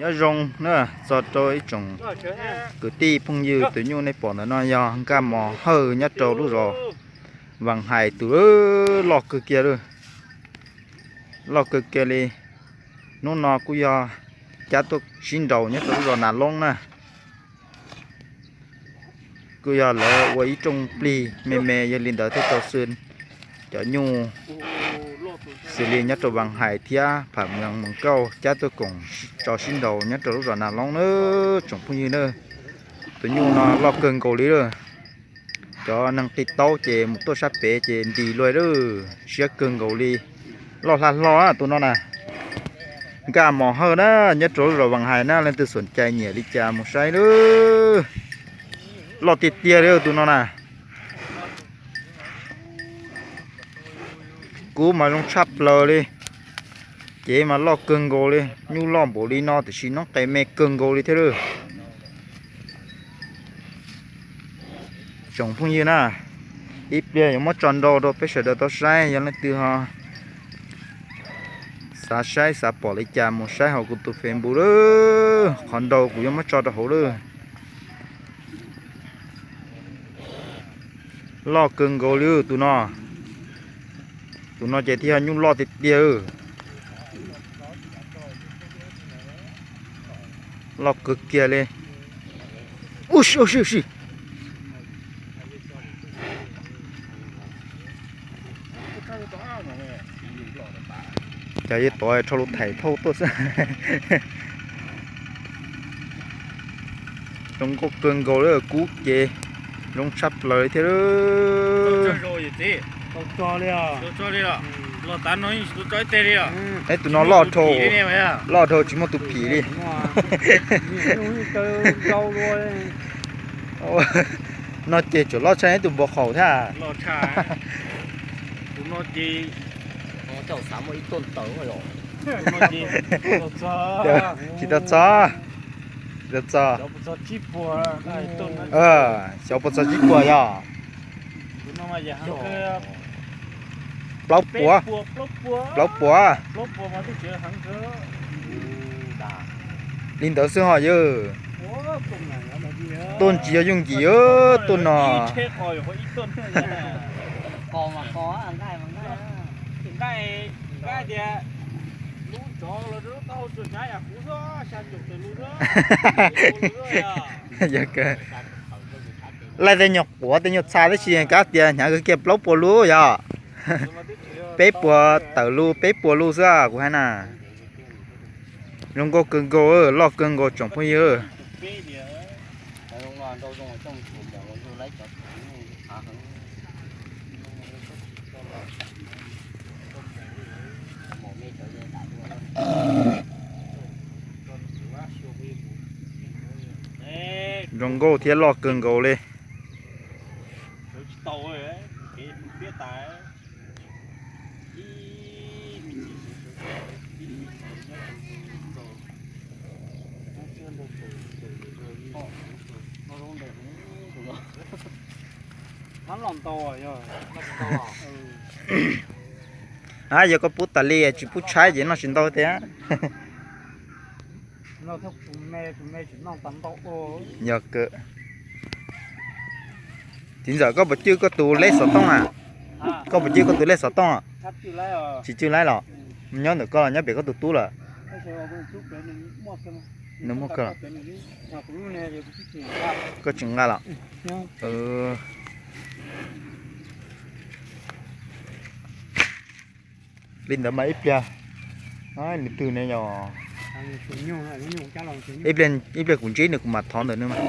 Nyob zoo na, txog rau ib tsoom kwv tij phooj ywg, tus nyuj nej pom ntawm no yog Nkaj Mos Hawj nyob rau lub zos Vas Hais tus loj kawg kiag li, loj kawg kiag li. Hnub no kuj yog cab tuaj sib nraus nyob rau lub zos Nas Loob na. Kuj yog lawv ua ib rooj plig me me, yog li ntawd thiaj tau xwb cov nyuj xws li nyob rau Vas Hais thiab Pham Mees Mees Kauj cab tuaj koom tso sib nraus nyob rau lub zos Nas Loob na, tsoom phooj ywg na. Tus nyuj no loj kawg nkaus li lawm. Cov neeg qi taub ces mus tuaj sab pem ces ntis luaj lawm, siab kawg nkaus li. Loj hla hlo tus no na. Nkaj Mos Hawj na, nyob rau lub zos Vas Hais na, leej twg xom cai nyiam li cas mus saib lawm. Loj tiag tiag li tus no na. Kub mas zoo tshaj plaws li. Cev mas loj kawg nkaus li, nyuj loj npaum li no tiam sis noob qes me kawg nkaus li thiab lawm. Tsoom phooj ywg na, ib pliag yuav muab tso nrau rau peb sawv daws tau saib, yog leej twg ho xav saib xav pom li cas mus saib hauv kuv tus Facebook lawm, qhov nrau kuv yuav muab tso rau hauv lawm. Loj kawg nkaus li tus no. Tus no ces thiaj yog nyuj loj tiag tiag. Loj kawg kiag li. Ub si, ub si, ub si. Cas yeej tov rho lub thaim thauj tuaj xwb. Zoo nkauj kawg nkaus li, kub ces zoo tshaj plaws li thiab. Tus no loj dhau, loj dhau tsis muaj tus phim li. No ces tseem loj tshaj tus npau qaum thiab. Tsis tau txog, tsis tau txog. Xyov puas txog tsib puas yog. Plaub puas, plaub puas. Li ntawd xwb ho yawg. Tuaj ntsis yog yooj yim, tuaj no. Laij tej nyuag quav tej nyuag txha tab sis kav tias hnyav kawg kiag plaub puas lub yog. Peb puas tawm lub, peb puas lub xwb kuv hais na. Zoo nkauj kawg nkaus, loj kawg nkaus tsoom phooj ywg. Zoo nkauj thiab loj kawg nkaus li. Yog koj pub tas li tsis pub tshaib ces noj tsis ntau tiag. Yog kawg. Txiv ntxawm, koj puas cwj koj tus lej xov tooj na? Koj puas cwj koj tus lej xov tooj? Tsis cwj laib los? Nyob ntawm koj los nyob pem koj tus tub lawm? Nws muaj koj los? Koj tsis nqa los? Li ntawd mas ib pliag, lwm tus ne yog, ib pliag kuv ntsib nws kuv mam thov ntawm nws mas.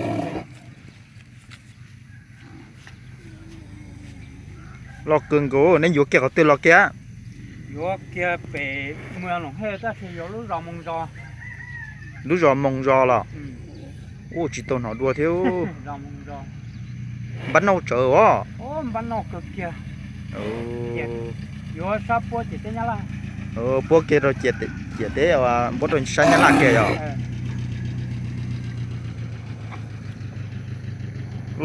Loj kawg nkaus, nej yuav kiag qhov twg los kiag? Yuav kiag pem Loos Hej tab sis yuav lub zos Moos Zos. Lub zos Moos Zos los? Ua tsis tau hnov dua thiab. Npab nauj tsawv os. Npab nauj kawg kiag. Yuav sab puab ciam teb Nyab Laj. Puab kiag rau ciam teb, puab rau sab Nyab Laj kiag yog.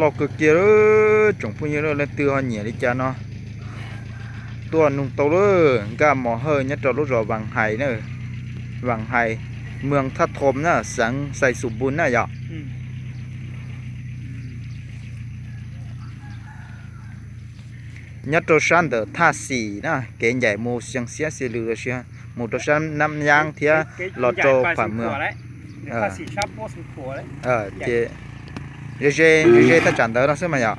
Loj kawg kiag, tsoom phooj ywg leej twg ho nyiam li cas no tuaj nug tau lawm. Nkaj Mos Hawj nyob rau lub zos Vas Hais na, Vas Hais. Moos Thaj Thom na, xeev Xais Xus Npus na yom. Nyob rau sab ntawm Thaj Xim na, kev ncaim mus Xeev Xiab Xis Lws los sis mus rau sab Nab Nyab thiab los rau Pham Moos. Ces ze ze thaj tsam ntawd no xwb mas yom.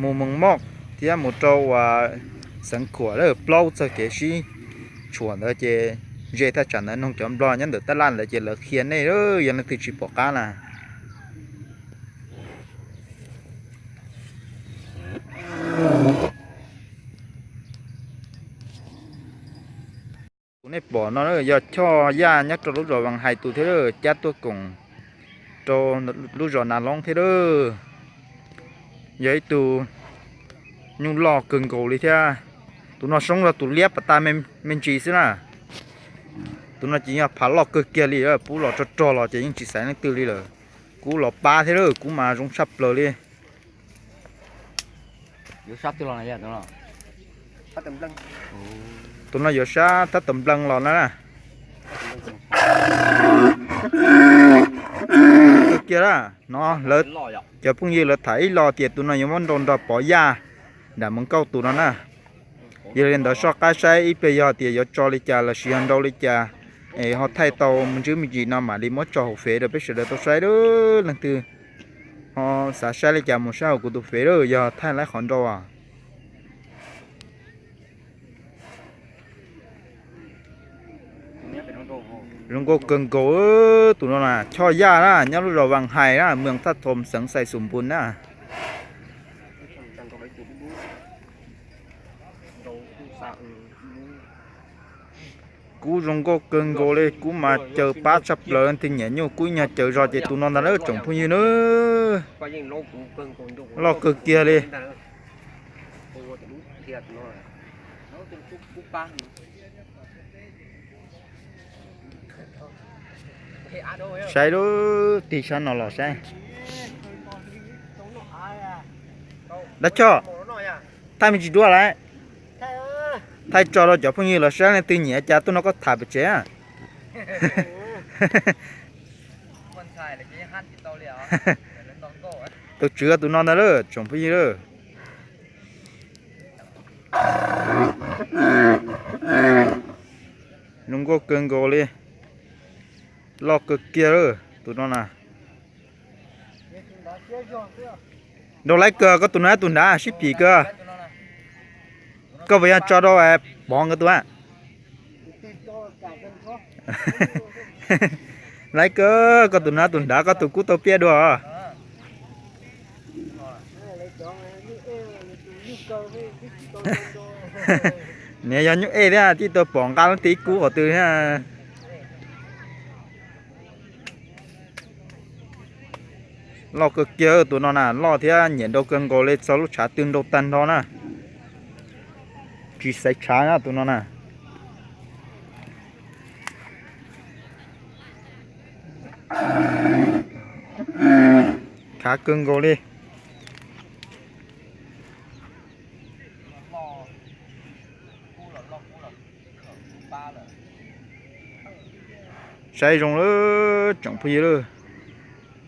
Mus Moos Moj thiab mus rau uas xeev Khuam lawm plaub txog kev sib tshuam ntawd ces ze thaj tsam ntawd. Noog cov Nplog nyob ntawm tab laj ntawd ces lawv qhia nej, yog leej twg tsis pom qab na. Tus nej pom no yog Choj Yaj nyob rau lub zos Vas Hais tus thiab, cab tuaj koom rau lub zos Nas Loob thiab lawm. Yog ib tug nyuj loj kawg nkaus li thiab. Tus no soob zog tus liab pas tas me ntsis xwb na. Tus no ces yog phav loj kawg kiag li, pub los rog rog los ces yeej tsis xaiv leej twg li lawm. Kuv los pab thiab lawm, kuv mas zoo tshaj plaws li. Tus no yuav sab Thab Tom Nplees los na. Kawg kiag na, no lawv, cov phooj ywg lawv tham ib lo tias tus no yuav muab nrau nrog Pov Yaj nram Moos Kauj tus no na. Yog li ntawd soj qab saib ib pliag yog tias yuav tso li cas los sis yog nrau li cas es ho thaij tau me ntsis me ntsis no mam li muab tso hauv fev rau peb sawv daws tau saib lawm. Leej twg ho xav saib li cas mus saib hauv kuv tus fev lawm, yog thaij laib qhov nrau. Zoo nkauj kawg nkaus tus no na, Choj Yaj na, nyob lub zos Vas Hais na, moos Thaj Thom, xeev Xais Xus Npus na. Kuv zoo nkauj kawg nkaus li, kuv mas caw pab tshaj plaws, leej twg nyiam nyuj kuj ib nyuag caw zog ces tus no ntag na tsoom phooj ywg na. Loj kawg kiag li. Saib lub tig sab no los saib. Dab Choj, thaij me ntsis dua lawm. Thaij tso rau cov phooj ywg los saib, leej twg nyiam cas tuaj nrog koj tham pem tsev. Tus tswv tus no ntag lawm tsoom phooj ywg lawm. Zoo nkauj kawg nkaus li. Loj kawg kiag lawm tus no na. Nrau laib kawg, koj tus no tus nrad sib phim kawg. Koj puas yog tso rau Pov nkawd tus a? Laib kawg, koj tus no tus nrad, koj tus kub tau piaj dua. Niag yog nyuj ej thiab, tib tau pom nqa leej twg ib kub qhov twg thiab. Loj kawg kiag tus no na, loj thiab nyiam nrau kawg nkaus li, txog lub tshav twg nrau tag nrho na. Tsis xaiv tshav na tus no na. Khav kawg nkaus li. Saib zoo lawm tsoom phooj ywg lawm.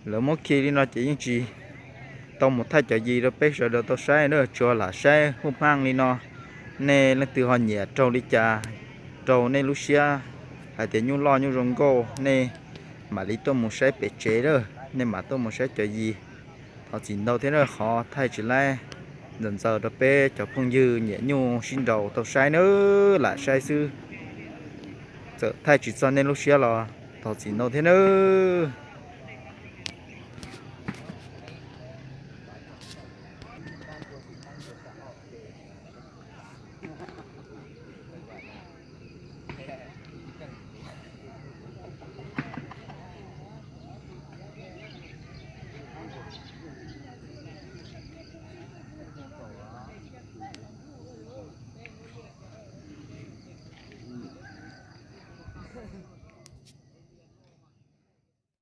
Lawv muab khi li no ces yeej tsis tau mus thaij cov yis rau peb sawv daws tau saib na, tsuas lam saib hub hmab li no. Nej leej twg ho nyiam raug li cas, raug nej lub siab hais tias nyuj loj nyuj zoo nkauj, nej mam li tuaj mus saib pem tsev lawm, nej mam tuaj mus saib cov yis. Thov txim ntau thiab na, qhov thaij tsis laib ntxaws ntxaws rau peb cov phooj ywg nyiam nyuj sib nraus tau saib na, lam saib xwb. Txawm thaij tsis txog nej lub siab los thov txim ntau thiab nawb.